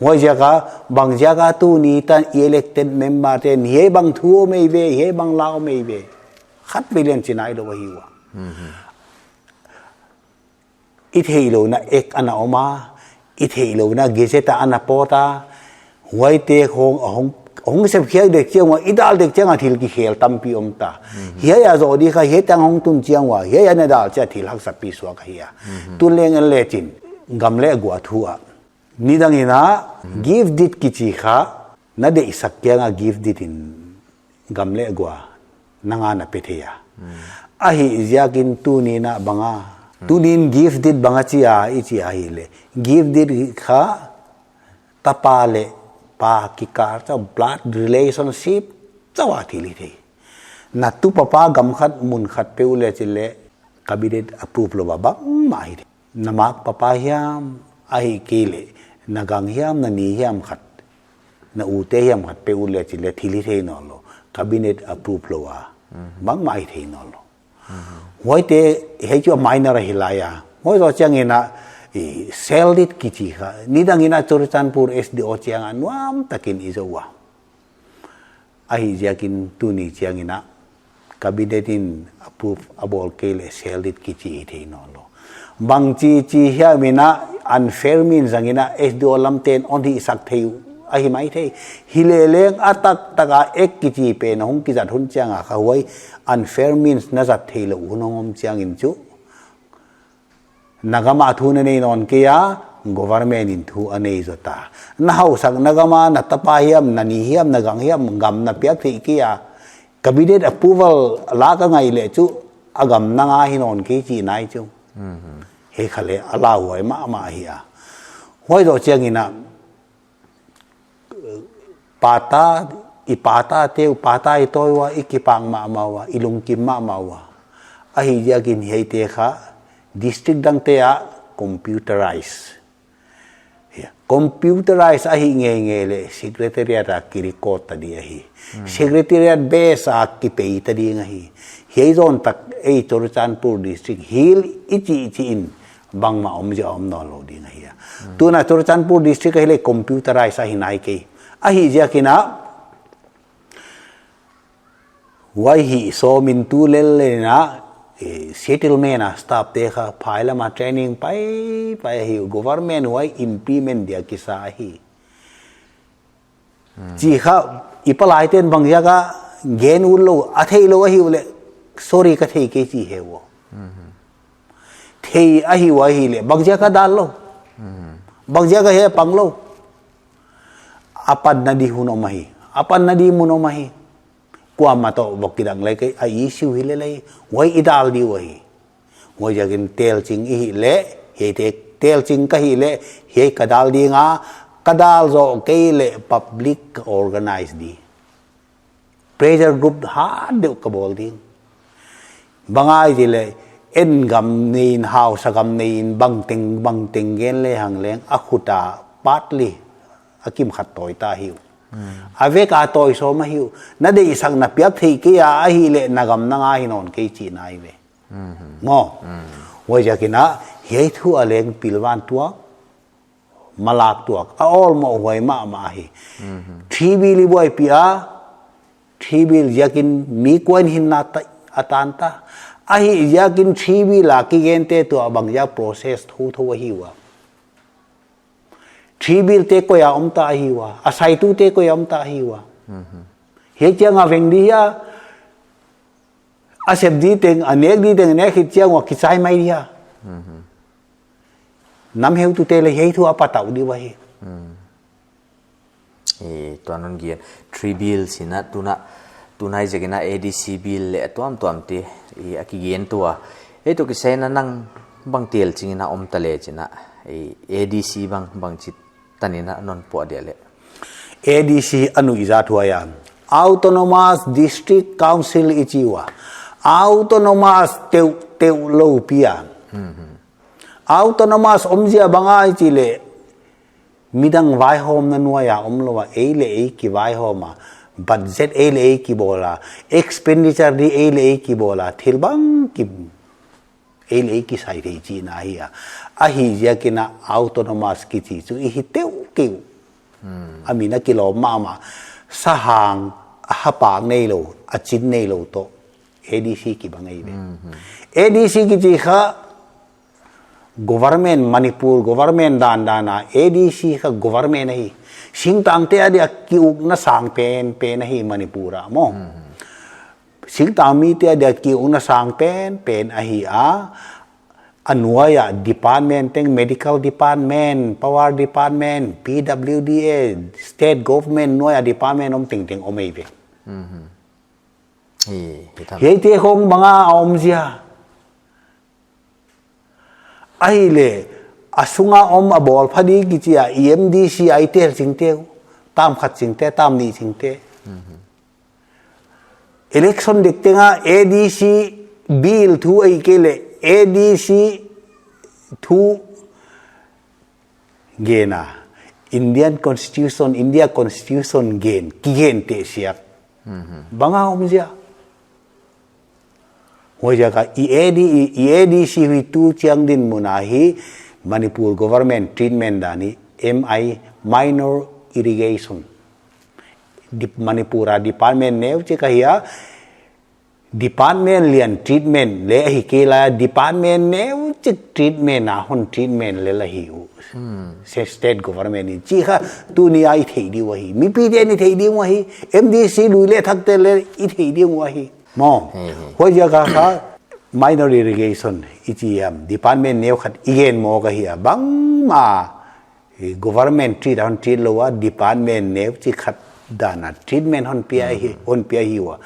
Huaiziak a, bangziak a tuni tan i elected member te'n, hiai bang thu om eive, hiai bang la om eive. Khatvei leng chi nailou ahi ua. I theihlouhna act ana om a, i theihlouhna gazette a ana pawt a, huaite khong a hong, hong sep khiak dek chiang ua, i dal dek chiang a thil kikhel tampi om ta. Hiai a zoh di kha, hiai tang hong tun chiang ua, hiai a na dal chiang thil haksa pi suak ahi a. Tun leng en lechin, gam leh gua thu ah. Nidang in a, gift deed kichi kha, na deihsak kiang a gift deed in gam leh gua, nang a na pe thei a. Ahihziakin tuni'n a bang a. Tuni'n gift deed bang a chi a, i chi ahihleh. Gift deed kha, tapa leh pa kikal chauh blood relationship chauh a thil hi thei. Na tu papa gam khat mun khat peuh leh chih leh cabinet approve lou a bangmah hi thei. Na mak papa hiam, ahihkeileh na gang hiam, na ni hiam khat, na u te hiam khat peuh leh chih leh thil hi thei nawnlou. Cabinet approve lou a bangmah hi thei nawnlou. Huaite, hiai chu a minor ahi lai a. Huai zoh chiang in a, i, sale deed kichi kha. Nidang in a Churachandpur S D O chiang a nuam takin i zou a. Ahihziakin tuni chiang in a, cabinet in approve a bawl kei leh sale deed kichi hi thei nawnlou. Bangchi chi hiam in a unfair means zang in a S D O lam te'n hon hihsak thei uh ahi maithei. Hileleng a taktak a ek kichi pen hong kizat hun chiang a kha huai unfair means na zat theilou hun hong om chiang in chu. Na gam a thu na nei nawn kei a, government in thu a nei zaw ta. Na hausakna gam a, na tapa hiam, na ni hiam, na gang hiam, gam na piak theih kei a. Cabinet approval lak a ngai leh chu, a gam nang a hi nawn kei chihna ahi chu. Hiai kha leh a lauhuai mahmah hi a. Huai zoh chiang in a, pata, i pata te uh, pata i tawi ua, i kipak mahmah ua, i lungkim mahmah ua. Ahihziakin hiaite kha, district dangte ah computerize. Computerize ahih ngeingei leh secretariat a kirecord ta di ahi. Secretariat base a kipei ta ding ahi. Hiai zon tak ei Churachandpur district hial i chih chih in bangmah omzia om nawnlou ding ahi a. Tuna Churachandpur district ahihleh computerize ahi nai kei. Ahihziakin a, huai hi sawm in tu lel leh in a, eh, settlement a staff te kha phai lam a training pai, pai hi government huai implement dia kisa hi. Chi kha, i palai te'n bangziak a gen utlou, a theilou ahi uleh, sorry ka thei kei chi hi ua. Thei ahi ua ahihleh, bangziak a dal lou. Bangziak a hi pang lou. A panna di hun om ahi. A panna di mun om ahi. Kuamah toh va kidang lai kei a issue hi lel lai. Huai i dal di ua hi. Huaiziakin telching i hih leh, hiaite telching ka hih leh, hiai ka dal ding a, ka dal zoh kei leh public ka organize di. Pressure group hat deuh ka bawl ding. Bang ahia chih leh, en gam nei in, hausa gam nei in, bangteng, bangteng gen lehang leng, a khut a partly, a kim khat tawi ta hi uh. A vek a tawi sawm ahi uh. Na deihsak na piak theih kei a ahihleh na gam nang a hi nawn kei chihna ahi ve. Maw. Huaiziakin a, hiai thu a leng pilvan tuak, malak tuak, a awlmoh huai mahmah hi. Three bill i buaipih a, three bill ziakin mi kua'n hinna ta, a tan ta. Ahihziakin three bill a kigente tuh a bangzia process thouthou ahi ua. Three bill te koi a om ta ahi ua, a saitute koi a om ta ahi ua. Hiai chiang a veng di hia, a sep di teng, a nek di teng, nek khit chiang ua kichai mai di hia. Nam heutute leh hiai thu a patau di ua hi. I, tuan non gen, three bills in a tuna, tuna i ziakin a A D C bill leh tuamtuam te, i, a kigen tua. Hiai toh kisai in a nang bang telching in a om ta leh chin a, i, A D C bang, bangchi tan in a non puah dia leh. A D C a nuihzat huai a. Autonomous District Council i chi ua. Autonomous teuh, teuh lou pi a. Autonomous omzia bang ahia chih leh, midang vaihawmna nuai a omlou a, ei leh ei kivaihawm a, budget ei leh ei kibawl a, expenditure di ei leh ei kibawl a, thil bangkim ei leh ei kisai thei chihna ahi a. Ahihziakin a autonomous kichi chu i hi teuh kei uh. A min a kilawm mahmah. Sahang, a hapak neilou, a chin neilou toh. A D C kibang ahi ve. A D C kichi kha, Government, Manipur government dandan a ADC kha government ahi. Singtangte adia kiukna sang penpen ahi Manipur ah maw. Singtang mite adia kiukna sang penpen ahi a, a nuai a department teng, medical department, power department, PWD, state government nuai a department om tengteng om ei ve. Hiaite khong bang a om zia. Ahihleh, a sunga om a bawl pha di kichi a, MDC a i tel chingte uh, tam khat chingte, tam nih chingte. Election dek teng a ADC bill thu ahihkeileh ADC thu gen a, Indian Constitution, India Constitution gen, kigen teh siak. Bang a om zia. Huaiziak a i AD, i, i ADC hi tu chiang dinmun a hi Manipur government treatment dan hi MI, minor irrigation. Di, Manipur a department neuchik ahi a, department lian treatment leh ahihkeileh department neuchik treatment a hon treatment lel ahi uh. Se state government in chi kha tuni a i thei di uh ahi. Mipite'n i thei di uh ahi. MDC lui leh thakte leh i thei di uh ahi. Maw. Huaiziak a kha minor irrigation i chi hiam, department neu khat i gen mawk ahi a, bangmah government treat a hon treat lou a, department neuchik khat dan a treatment hon pia hi, hon pia hi ua.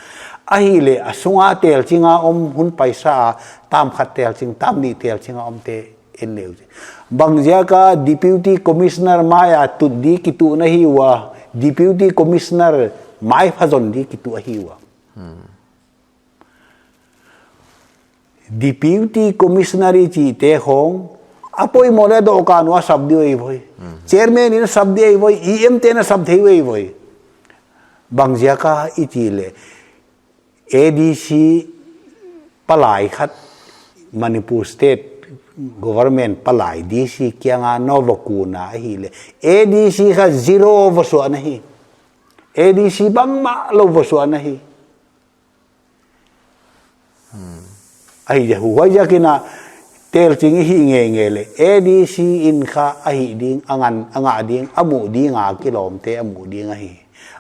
Ahihleh a sunga tel ching a om, hun paisa a tam khat tel ching, tam nih tel ching a omte en leu. Bangziak a Deputy Commissioner mai a tut di kituh na hi ua, Deputy Commissioner mai phazon di kituh ahi ua. Deputy Commissioner i chihte khong a poimoh leh dawhkan uah a sap di uh ei voi. Chairman in a sap di uh ei voi, EM te'n a sap thei uh ei voi. Bangziak a i chih leh ADC palai khat, Manipur State Government palai DC kiang a nou va kun a ahihleh ADC kha zero va suah na hi. ADC bangmah lou va suah na hi. Ahi zia, huaiziak in a tel ching i hih ngeingei leh ADC in kha a hih ding, a ngan, a ngah ding, a muh ding a kilawmte a muh ding ahi.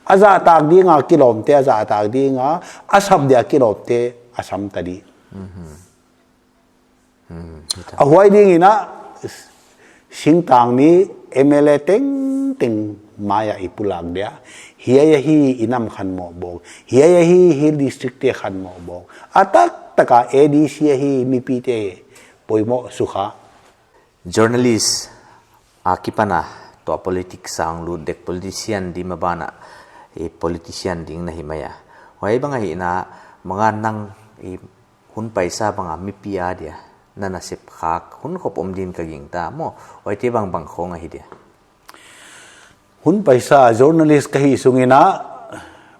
A zahtak ding a kilawmte a zahtak ding a, a sap dia kilawmte a sam ta di. A huai ding in a, singtang mi MLA tengteng mai a i pulak dia. Hiai ahi i nam khanmoh bawk. Hiai ahi Hill District te khanmoh bawk. A taktak a ADC ahi mipite poimoh sukha. Journalist a kipan a tua politics a hong lut dek, politician di maban a, eh, politician ding na hi mai a. Huai bang ahihna, manga nang, eh, hun paisa bang a mipi adia na nasep khak hun khop om din ka gingta maw, huaite bangbang khong ahi dia. Hun paisa, journalist ka hih sung in a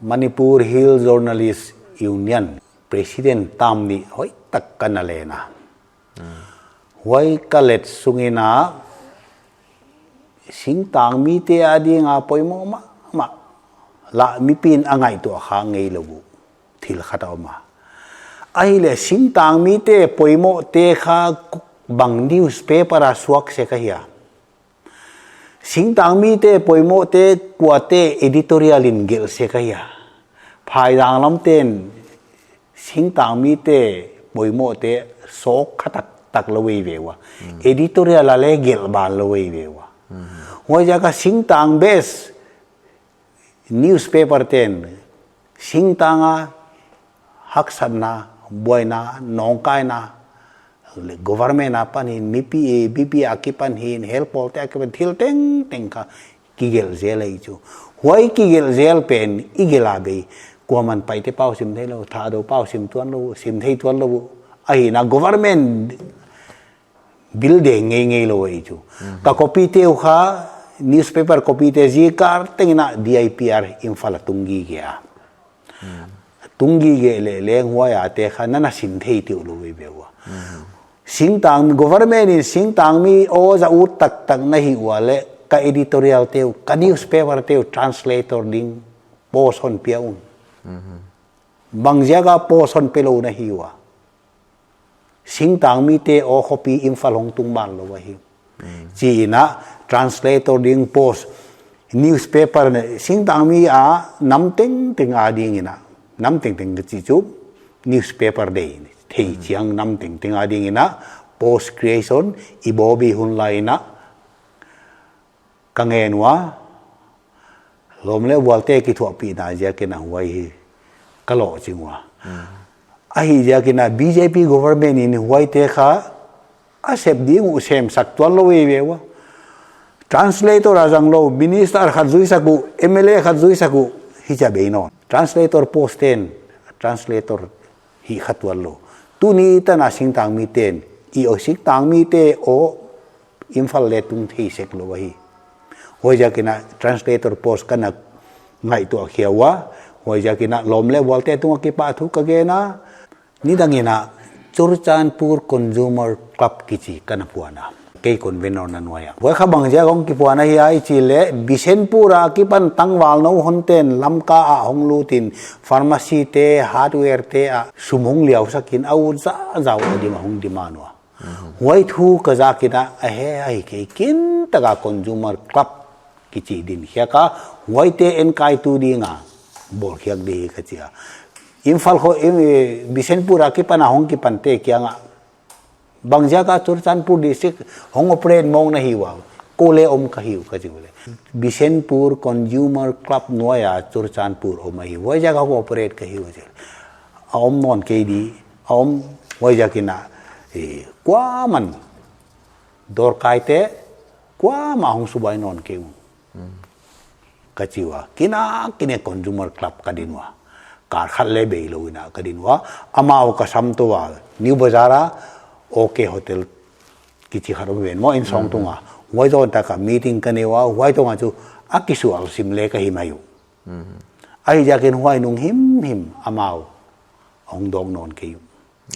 Manipur Hill Journalist Union President tam nih hoihtak ka na len a. Huai ka let sung in a singtang mite a ding a poimoh mahmah. Lah mipi'n a ngaihtuah kha ngeilou uh thil khat a om a. Ahihleh singtang mite poimohte kha bang newspaper a suak sek ahia? Singtang mite poimohte kuate editorial in gelh sek ahia? Phaizang lam te'n singtang mite poimohte sawk kha taktak lou ei ve ua. Editorial a leh gelh ban lou ei ve ua. Huaiziak a singtang base newspaper te'n singtang a haksatna, buaina, nawngkaina, government a pan hin, mipi, eh, mipi a kipan hin, helpawlte a kipan thil tengteng kha kigelh zel ei chu. Huai kigelh zel pen i gelh a bei, kuaman Paite pau sim theilou, Thadou pau sim tuanlou, sim thei tuanlou. Ahihna government bil deng ngeingei lou ei chu. Ka copy te uh kha, newspaper copy te zikar teng in a DIPR Imphal a tung gige a. Tung gige leh leng huai a te kha na na sim thei teuh lou ei ve ua. Singtang government in singtang mi aw za ut taktak na hi ua leh ka editorial te uh, ka newspaper te uh translator ding post hon pia un. Bangziak a post hon pe lou na hi ua? Singtangmite aw khopi Imphal hong tung ban lou ahi. Chi in a translator ding post, newspaper ne, singtangmi a nam tengteng a ding in a, nam tengteng ka chih chu newspaper dei, thei chiang nam tengteng a ding in a post creation i bawl bik hun lai in a ka ngen ua, lawm leh vualte kithuahpihna ziak in a huai hi ka lohching ua. Ahihziak in a B J P government in huaite kha a sep ding uh semsak tuan lou ei ve ua. Translator a zang lou, minister khat zuisak uh, M L A khat zuisak uh, hichia bei nawn. Translator post ten, translator hih kha tuan lou. Tuni tan a singtangmite'n, i aw singtangmite aw Imphal leh tung thei sek lou ahi. Huaiziak in a translator post ka na ngaihtuah khia ua, huaiziak in a lawm leh vualte tung a kipahthu ka gen a, nidang in a Churachandpur Consumer Club kichi ka na phuan a. Kei convenor na nuai a. Huai kha bangziak hong kiphuan ahia i chih leh, Bishnupur a kipan tangval nou hon ten Lamka a hong lut in pharmacy te, hardware te a sum hong liausak in a ut zahzah a dim a hong demand ua. Huai thu ka zak in a, a he ahi kei kin tak a Consumer Club kichi din khiak a, huaite enkaitu ding a bawl khiak di hi ka chi a. Imphal kho, im, eh, Bishnupur a kipan a hong kipante kiang a, bangziak a Churachandpur district hong operate mawk na hi ua, kou leh om ka hi uh ka chi ua leh. Bishnupur Consumer Club nuai a Churachandpur om ahi, huaiziak a hong operate ka hi ua chi. A om nawn kei di, a om huaiziak in a, eh, kuaman dawrkaite, kuamah hong subuai nawn kei uh. Ka chi ua, kin a kin a Consumer Club ka din ua. Kar khat leh bei lou in a ka din ua. Amau ka sam tou a, New Bazar a, OK Hotel kichi khat om ven maw, inn sawng tung a. Huai zawn tak a meeting ka nei ua, huai tung a chu a kisual sim leh ka hi mai uh. Ahihziak in huai nung himhim amau hong dawng nawn kei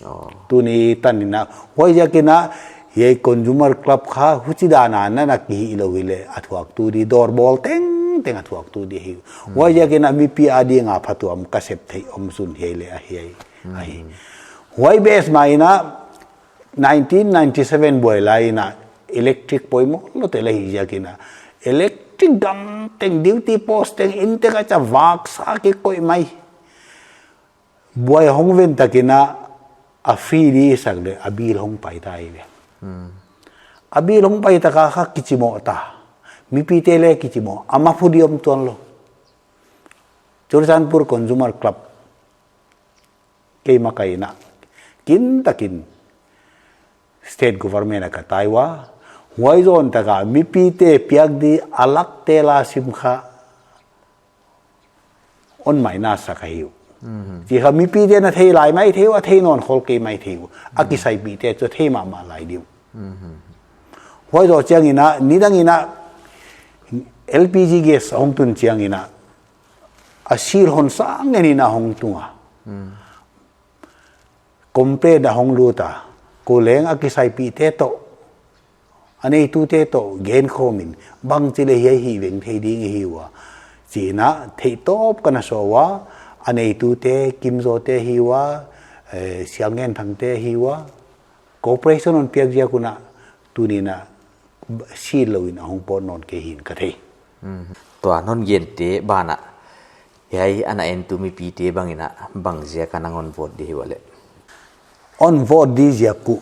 uh. Tuni tan in a, huaiziak in a, hiai Consumer Club kha huchidan a na na kihih lou hi leh, a thuaktu di dawr bawl tengteng a thuaktu di hi. Huaiziak in a mipi a ding a phatuam ka sep theih om sun hiai leh ahi ai. Ahi. Huai base mah in a, nineteen ninety seven buai lai in a electric poimoh lou te leh hi ziak in a, electric gam teng, duty post teng, inn teng a cha vak sa kikoih mai. Buai hong ven tak in a, a free di sak leh, a bill hong pai ta hi ve. A bill hong pai tak a kha kichimoh ta. Mipite leh kichimoh, a maphu di om tuan lou. Churachandpur Consumer Club, keimah ka in a, kin tak in state government a ka tai ua, huai zawn tak a mipite piak di a lak tel a sim kha, hon maina sak ahi uh. Chi kha mipite'n a thei lai maithei uh, a thei nawn khol kei maithei uh. A kisaipihte chu thei mahmah lai di uh. Huai zoh chiang in a, nidang in a, L P G gas hong tun chiang in a, a sil hon sang ngen in a hong tung a. Complaint a hong lut a, kou leng a kisaipihte toh, a neitute toh gen khawm in, bangchi leh hiai hi veng thei ding hi ua, chi in a theihtawp ka na suah ua, a neitute, Kimzaw te hi ua, eh, Sialngenthang te hi ua, cooperation hon piak ziak un a, tuni in a, sil lou in a hong pawt nawn kei hi'n ka thei. Tua non gen te ban ah, hiai ana entu mipite bang in a, bang ziak a nang hon vote di hi ua leh? Hon vote di ziak uh,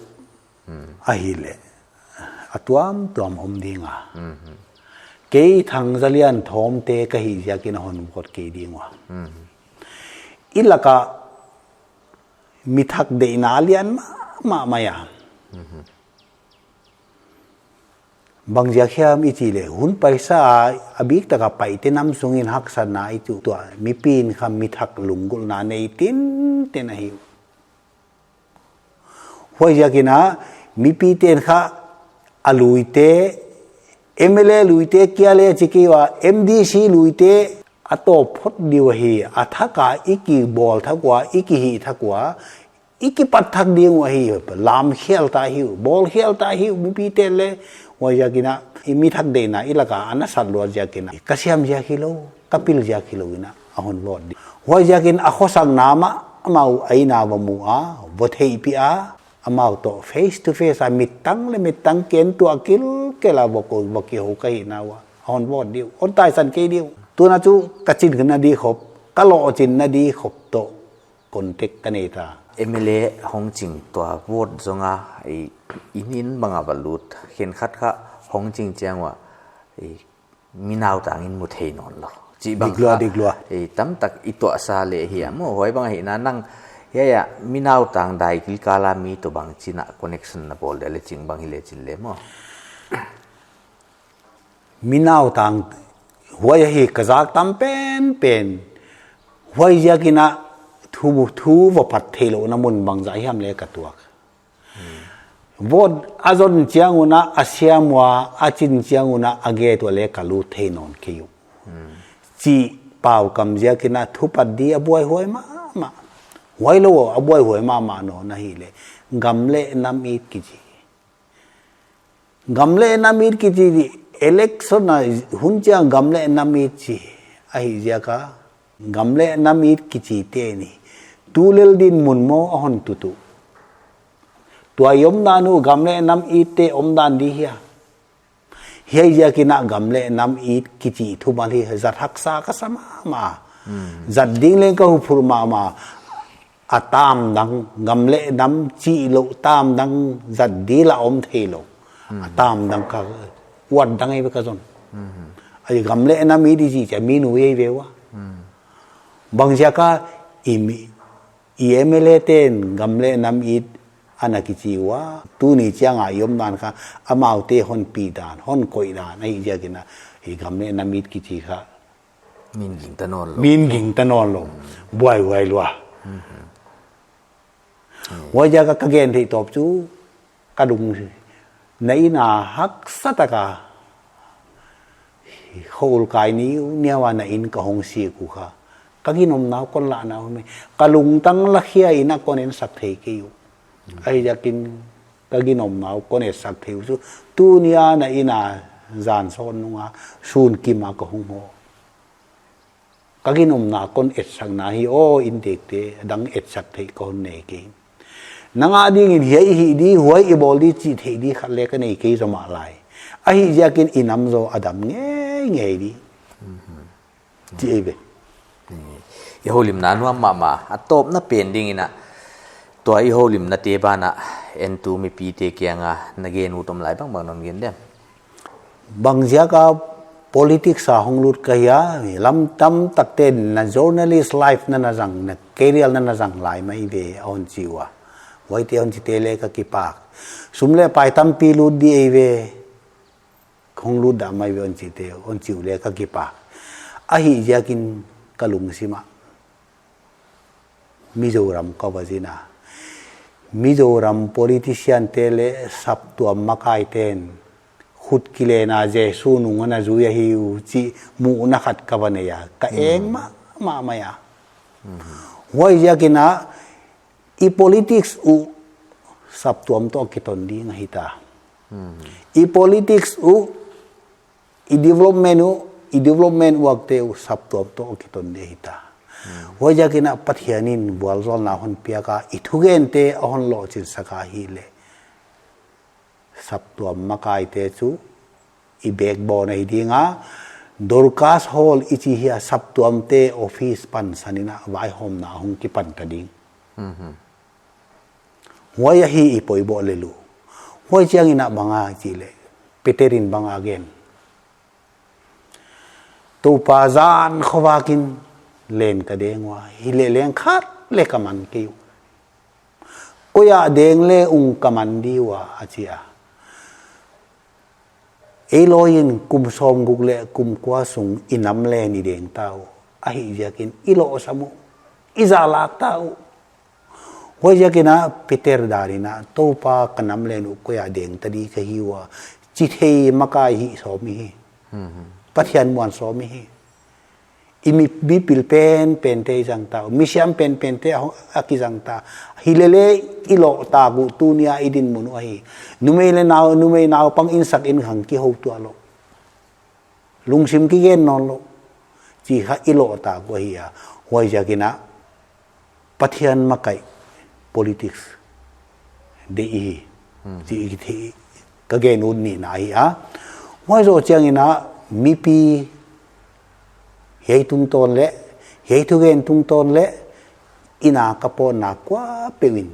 ahihleh, a tuamtuam om ding a. Kei Thangzalian Thawmte ka hih ziak in a hon vote kei ding ua. I lak ah mi thak deihna lian mahmah mai a. Bang ziak hiam i chih leh, hun paisa a, a bik tak a paite nam sung in haksatna i tuh tua, mipi'n kha mi thak lunggulhna nei tinten ahi. Huai ziak in a, mipite'n kha a luite, M L A luite kia leh chi kei ua, M D C luite, a tawp phot di uh ahi, a thak a i kibawl thak ua, i kihih thak ua, i kipat thak ding uh ahi, lam khial ta hi uh, bawl khial ta hi uh, mipite'n leh, huai ziak in a, i mi thak deihna i lak a, ana sat luat ziak in a, ka siam ziak hilou, ka pil ziak hilou in a, a hon vote di. Huai ziak in a khosakna mahmah uh, a inn a va mu a, va theihpih a, Amau toh face to face a, mittang leh mittang ken tuah kilkel a va ko, va kihou ka hihna uah, hon vote di uh, hon taisan kei di uh. Tuin a chu ka chin na di khop, ka lohchin na di khop toh contact ka nei ta. M L A hong ching tua vote zong a, i, i inn bang a va lut, khenkhat kha hong ching chiang uah, i, mi nautang in mu thei nawn lou. Chih bang dik lua, kha, dik lua. I, tamtak i tuahsa leh hi a maw, huai bang ahihna nang, hiai a, mi nautang dai gilkal a mi toh bangchin a connection na bawl dia leh ching bang hi leh chin leh maw. Mi nautang huai ahi ka zak tam penpen. Huaiziakin a thu, thu va phat theihlouhna mun bangzah hiam leh ka tuak. Vote a zon chiang un a, a siam ua, a chin chiang un a, a gate uah leh ka lut thei nawn kei uh. Chih pau kam ziakin a thupat di a buaihuai mahmah. Huailou a buaihuai mahmah nawn ahihleh, gam leh nam it kichi. Gam leh nam it kichi di, election a hun chiang gam leh nam it chi. Ahihziak a, gam leh nam it kichite ni, tulel dinmun maw a hon tut uh. Tua i omdan uh gam leh nam itte omdan di hia? Hiaiziakin a gam leh nam it kichi thumal hi zat haksa ka sa mahmah. Zat ding leng ka huphurh mahmah. A tam dang, gam leh nam chih louh tam dang zat ding a om theilou. A tam dang kha, ward dang ahi ve ka zon. Ahi gam leh nam it i chih chiang mi nu ahi ve ua. Bangziak a i mi, i M L A te'n gam leh nam it ana kichi ua. Tuni chiang a i omdan kha, amaute hon pi dan, hon koih dan, ahihziakin a, i gam leh nam it kichi kha min ging ta nawn lou. Min ging ta nawn lou. Buaihuai lua. Huaiziak a ka gen theih tawp chu, ka lung na inn a haksa taka, khua kai niu niau a na inn ka hong sik uh kha, ka ginomna uh kon lahna uh mi, ka lungtang la khia in a kon ensak thei kei uh. Ahihziakin ka ginomna uh kon etsak thei uh chu, tuni a na inn a zan sawt nung a sun kim a ka hong hoh. Ka ginomna kon etsakna hi aw, inntekte, a dang etsak theih kon nei kei. Nang adingin hiai i hih di, huai i bawl di chih theih di khat leh ka nei kei zaw mah lai. Ahihziakin i nam zaw a dam ngeingei di. Chi ei ve. I houlimna nuam mahmah, a tawpna pen dingin a, tua i houlimnate banah, entu mipite kianga na gen ut om lai bangbang non gen diam? Bangziak a politics a hong lut ka hia, lam tamtakte na journalist life na na zang, na career na na zang lai mai ve a hon chi ua. Huaite hon chite leh ka kipak. Sum leh pai tampi lut di ei ve. Hong lut dah mai ve hon chite, hon chi uh leh ka kipak. Ahihziakin ka lungsim ah Mizoram ka va zin a. Mizoram politician te leh saptuam makaite'n khut kilenna Jesu nung ana zui ahi uh chih muhna khat ka va nei a. Ka eng mahmah mai a. Huaiziakin a i politics uh saptuam toh kiton ding ahi ta. I politics uh, i development uh, i development work te uh saptuam toh kiton ding ahi ta. Huaiziakin a Pathian in vualzawlna hon piak a, i thugente a hon lohchinsak ahihleh, saptuam makaite chu i backbone ahi ding a, Dorcas Hall i chih hi a saptuamte office pansan in a vaihawmna hong kipan ta ding. Huai ahi i poimoh lel uh. Huai chiangin a bang a chih leh, Peter in bang a gen. Toupa, zan khovak in len ka deng ua, hileh leng khat leh ka man kei uh. Koi ah deng leng ung ka man di ua, a chi a. Ei lawi in kum sawmguk leh kum kua sung i nam leng i deng ta uh. Ahihziakin i lohsam uh, i zahlak ta uh. Huaiziakin a Peter dan in a, Toupa, ka nam leng uh koi ah deng ta di ka hi ua, chi thei makai hih sawm i hi. Pathian muan sawm i hi. I mi, mipil penpente i zang ta uh, misiam penpente a, a kizang ta. Hilele i loh tak uh tuni a i dinmun uh ahi. Numei leh nau, numei naupang insak inkhang kihou tuah lou. Lungsim kigen nawn lou. Chih kha i loh tak uh ahi a. Huaiziakin a Pathian makaih politics deih hi. Chih ka gen ut nihna ahi a. Huai zoh chiangin a mipi hiai tungtawn leh, hiai thugen tungtawn leh, ina ka pawtna kuapeuh in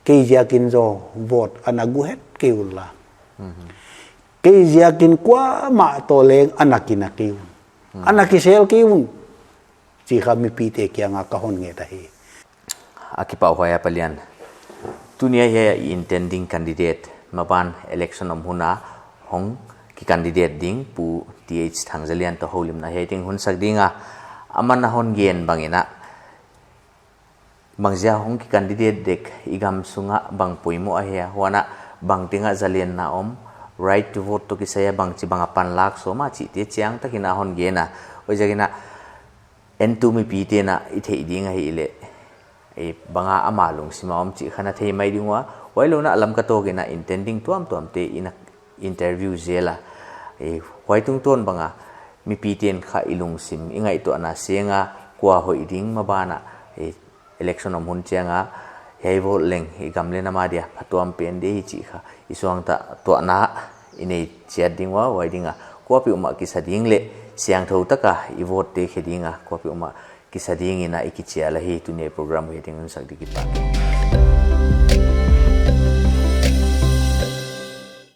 kei ziakin zaw vote ana gu het kei unla. Kei ziakin kuamah toh leng ana kina kei un. Ana kisel kei un. Chih kha mipite kianga ka hon nget ahi. A kipahhuai a Pa Lian. Tuni a hiai i intent ding candidate, maban election om hun a hong ki candidate ding Pu T H Thangzalian toh houlimna hiai teng hun sak ding a. Aman a hon gen bangin a, bangzia hong ki candidate dek, i gam sunga bang poimoh ahia, huan a bang teng a zalenna om, right to vote toh kisai a bangchibang a panlak sawm a chihte chiangtakin a hon gen a. Huaiziakin a, entu mipite'n a i theih ding ahihleh, bang a ama lungsim a om chih kha na thei mai ding ua. Huailou in a Lamka Talk in a intent ding tuamtuamte i na interview zel a. Huai tungtawn bang a mipite'n kha i lungsim, i ngaihtuahna seng a kua hoih ding, maban a election om hun chiang a hiai vote leng i gam leh nam adia phatuam pen di hi chih kha i suangtuahna i nei chiat ding ua. Huai ding a kuapeuhmah kisa ding leh siangthou taka i votete khe ding a kuapeuhmah kisa dingin a i kichial ahi. Tuni a program hiai teng hun sak di kipak.